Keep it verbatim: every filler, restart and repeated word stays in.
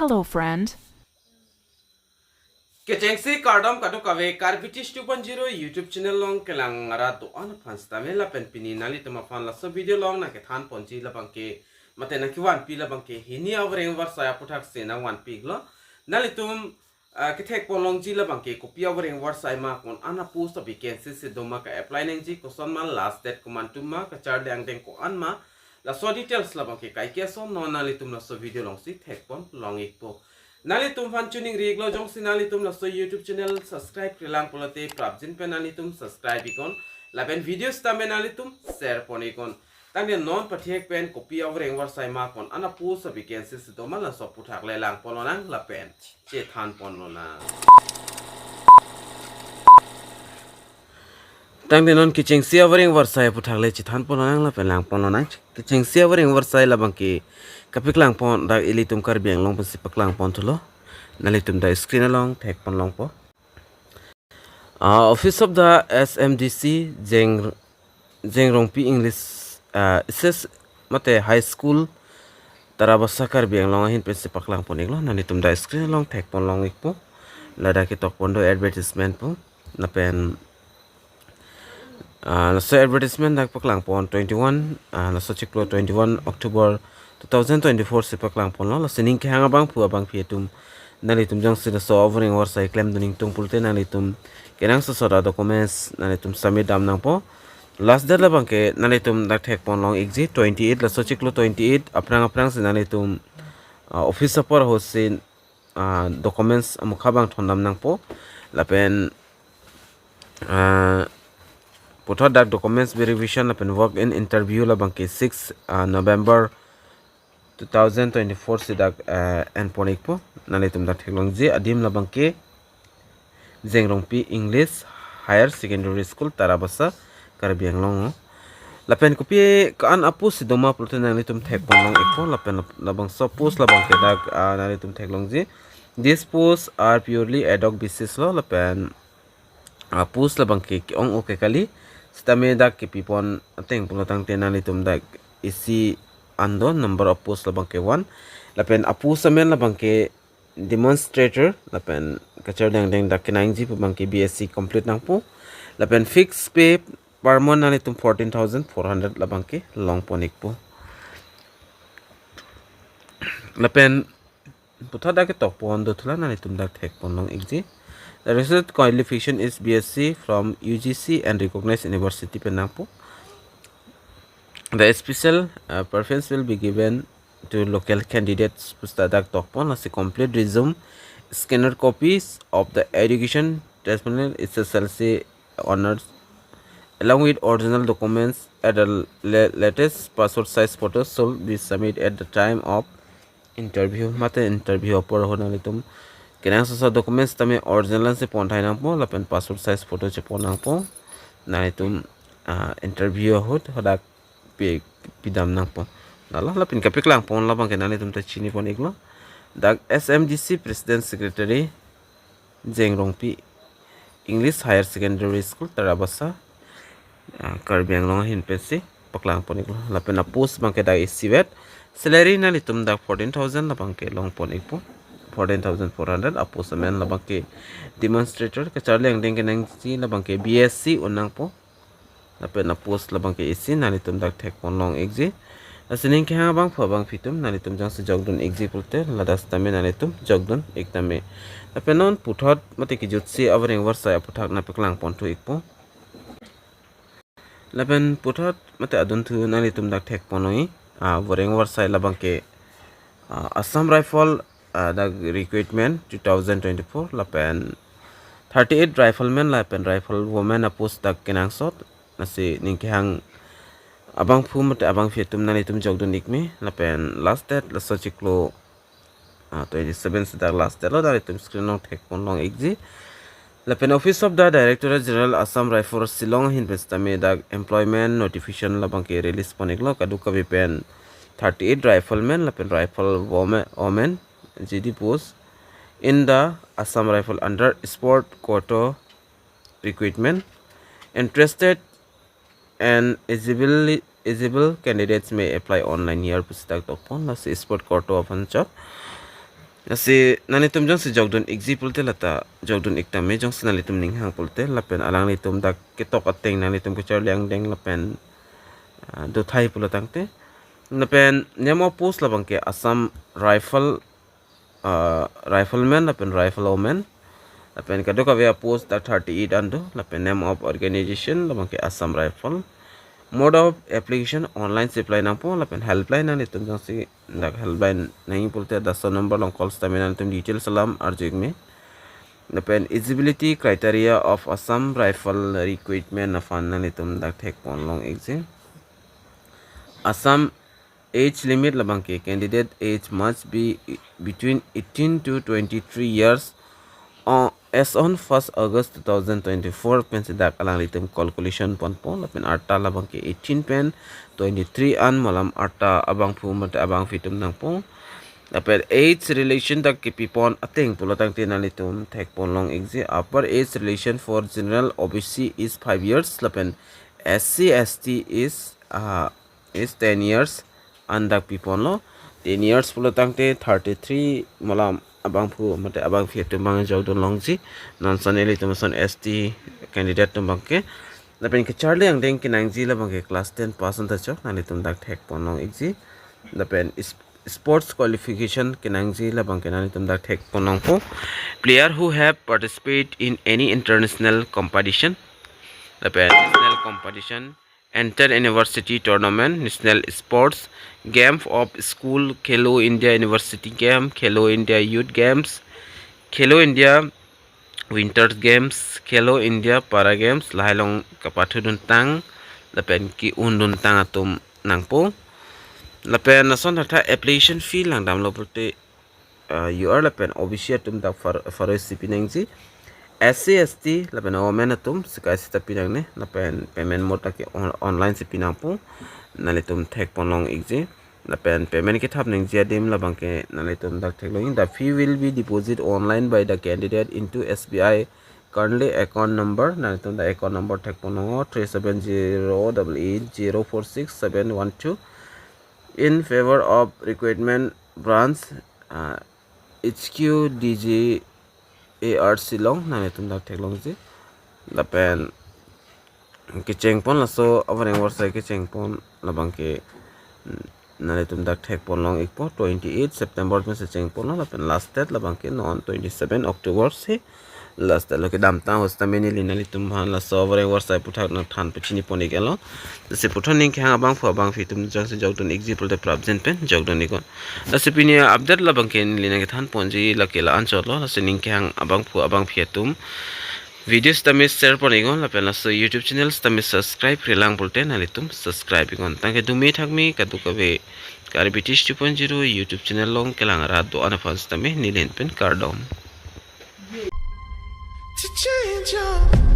Hello, friend. Kechengsi kardom kadokave Karbi Tish two point zero YouTube channel along kelang arat do-an aphan sitame lapen pini nanglitum aphan laso video along nangkethan ponji labangke mate nangkevanpi labangke hini avoreng avarsai aputhaksi nangvanpi iklo. Nanglitum ah, kethek pon longji labangke kopi avoreng avarsai ma, ko-an a-post avacancy si doma, ka-apply nangji koson ma, last date komantu ma, kacharli angdeng ko-an ma, laso details labangke kaike ason non nanglitum laso video alongsi thek pon long ikpo. Nanglitum aphan choningri iklo, jongsi nanglitum laso YouTube channel subscribe-re lang pulote prapjin pen nanglitum subscribe iknon lapen video sitame nanglitum share pon iknon. Tangte non pathek pen kopi avoreng avarsai ma, ko-an a-post avacancy si doma, laso aputhak le lang pon lonang lapen chethan pon lonang. Tangte non kechengsi avoreng avarsai aputhak le chethan pon lonang lapen lang pon lonang. Kechengsi avoreng avarsai labangke kapaklang pon, dak ilitum Karbi Anglong pensi paklang pon thulo. Nanglitum dak screen along thek pon longpo. Ah, Office of the S M D C, Jeng, Jengrongpi English, ah, S S mate High School, Tarabasa, Karbi Anglong ahin pensi paklang pon iklo. Nanglitum dak screen along thek pon long ikpo. Ladak ketok pon do advertisement pu. Lapen, ah, laso advertisement dak paklang pon twenty-one, ah, laso chiklo twenty-one October two thousand twenty-four si paklang ponlo. Laso ning kehang abangphu abangphi atum, nanglitum jongsi laso avoreng avarsai klemdun ingtung pulote nanglitum kenangsot a-documents nanglitum submit dam nangpo. Last date labangke nanglitum dak thek pon long ikji twenty-eight, laso chiklo twenty-eight aphrang aphrangsi nanglitum, ah, office apor ahutsi, ah, documents amukha abang thondam nangpo. Lapen, ah, puthot dak documents verification lapen walk-in interview labangke six, ah, November two thousand twenty-four si dak, ah, en pon ikpo. Nanglitum dak theklongji adim labangke Jengrongpi English Higher Secondary School, Tarabasa, Karbi Anglong. Lapen kopi ko-an a-post si doma pulote nanglitum thek pon long ikpo. Lapen lab-, labangso post labangke dak, ah, nanglitum theklongji. These posts are purely ad hoc basis lo, lapen, ah, post labangke ke-ong-o ke kali. Sitame dak kepi pon ateng pulo tangte nanglitum dak isi an do, number of post labangke one. Lapen a-post amen labangke demonstrator, lapen kacharli angdeng dak kenangji pu abangke B S C complete nangpo. Lapen fixed pay per month nanglitum fourteen thousand four hundred labangke long pon ikpo. Lapen puthot dak ketok pon do thulo, nanglitum dak thek pon long ikji. The requisite qualification is B S C from U G C and recognized university pen nangpo. The special, uh, preference will be given to local candidates pusi dak tok pon. Lasi complete resume, scanned copies of the education testimonial, S S L C honors, along with original documents at the la-, latest passport size photos should be submit at the time of interview. Mate interview apor ahut nanglitum kenangsot a-documents tame original si pon thai nangpo, lapen passport size photo chepon nangpo. Nanglitum, ah, interview ahut hadak pi, pidam nangpo. Lalo lapen kapaklang pon labangke nanglitum ta chini pon iklo. Dak S M D C President Secretary, Jengrongpi English Higher Secondary School, Tarabasa, ah, Karbi Anglong ahin pensi paklang pon iklo. Lapen a-post abangke dak isi vet. Salary nanglitum dak fourteen thousand labangke long pon ikpo. Fourteen thousand four hundred. A-post amen labangke demonstrator, kacharli angdeng kenangji labangke B S C un nangpo. Lapen a-post labangke isi, nanglitum dak thek pon long ikji. Lasi ning kehang abangphu abangphi atum nanglitum jongsi jokdun ikji pulote ladak sitame nanglitum jokdun ik tame. Lapen non puthot mate kejutsi avoreng avarsai aputhak nangpaklang pon thu ikpo. Lapen puthot mate adunthu nanglitum dak thek pon long ik, ah, avoreng avarsai labangke, ah, Assam Rifle, ah, dak recruitment two thousand twenty-four, lapen thirty-eight riflemen lapen rifle women a-post dak kenangsot. Lasi ning kehang abangphu mate abangphi atum nanglitum jokdun ik me. Lapen last date laso chiklo, ah, twenty-seven si dak last date lo, nanglitum screen along thek pon long ikji. Lapen Office of the Directorate General Assam Rifle Shillong ahin pen sitame dak employment notification labangke release pon iklo, kadokave pen thirty-eight riflemen lapen rifle women, women G D post in the Assam Rifle under sport quota recruitment. Interested and eligible, eligible candidates may apply online here pusi dak tok pon. Lasi sport quota aphan chot. Lasi nanglitum jongsi jokdun ikji pulote lata jokdun ik tame, jongsi nanglitum ning hang pulote, lapen alanglitum dak ketok ateng nanglitum kecharli angdeng lapen, ah, dothai pulo tangte. Lapen name of post labang ke Assam Rifle, ah, Rifleman lapen Rifle Woman. Lapen kadokave a-post dak thirty-eight an do. Lapen name of organization labang ke Assam Rifle. Mode of application, online si apply nangpo, lapen helpline nanglitum jongsi dak helpline nangji pulote laso number along call sitame nanglitum details alam arju ik me. Lapen eligibility criteria of Assam Rifle recruitment aphan nanglitum dak thekpon long ikji. Assam age limit labang ke candidate age must be between eighteen to twenty-three years, uh, as on first August two thousand twenty-four pensi dak alanglitum calculation ponpo. Lapen arta labang ke eighteen pen twenty-three an malom arta abangphu mate abangphi atum nangpo. Lapen age relation dak kepipon ateng pulo tangte nanglitum thekpon long ikji. Upper age relation for general O B C is five years, lapen S C S T is, uh, is ten years an dak piponlo. Ten years pulo tangte thirty-three malom abangphu mate abangphi atum abang jokdun longji. Non son ilitum son S T candidate atum abang ke. Lapen kecharli angdeng kenangji labang ke class ten pass an ta chok, nanglitum dak thekpon long ikji. Lapen is-, sports qualification kenangji labang ke nanglitum dak thekpon longpo. Player who have participate in any international competition, lapen national competition, inter university tournament, national sports, game of school, Khelo India University Game, Khelo India Youth Games, Khelo India Winter Games, Khelo India Para Games, lahai along kapathudun tang lapen ke-undun tang atum nangpo. Lapen lason tha application fee langdamlo pulote, uh, U R lapen O B C atum dak phar-, pharo isi pinangji. S C, S T lapen women atum sikai sita pinangne, lapen payment mode dak ke on-, online si pinangpo. Nanglitum thekpon long ikji. Lapen payment kethap nangji adim labang ke nanglitum dak theklong. The fee will be deposit online by the candidate into S B I currently account number. Nanglitum dak account number thekpon long, three seven zero double eight zero four six seven one two, in favor of recruitment branch, uh, H Q D G A R Shillong, nanglitum dak theklongji. Lapen kechengpon laso avareng avarsai kechengpon labang ke, mm, nanglitum dak thekpon long ikpo, twenty-eight September pensi chengponlo, lapen last date labang ke non twenty-seven October si last date lo. Kedamtang ahut sitame neli nanglitum aphan laso avareng avarsai aputhak nangthan pachini pon ik-etlo. Lasi puthot ning kehang abangphu abangphi atum jongsi jokdun ikji pulote prapjin pen jokdun iknon. Lasi pini update labang ke neli nangkethan ponji lake la-anchotlo. Lasi ning kehang abangphu abangphi atum video sitame share pon iknon, lapen laso YouTube channel sitame subscribe-re lang pulote nanglitum subscribe iknon. Tangke dumi thakmi kadokave Karbi Tish two point zero YouTube channel along kelang rat do-an aphan sitame neli ahin pen kardom. To change your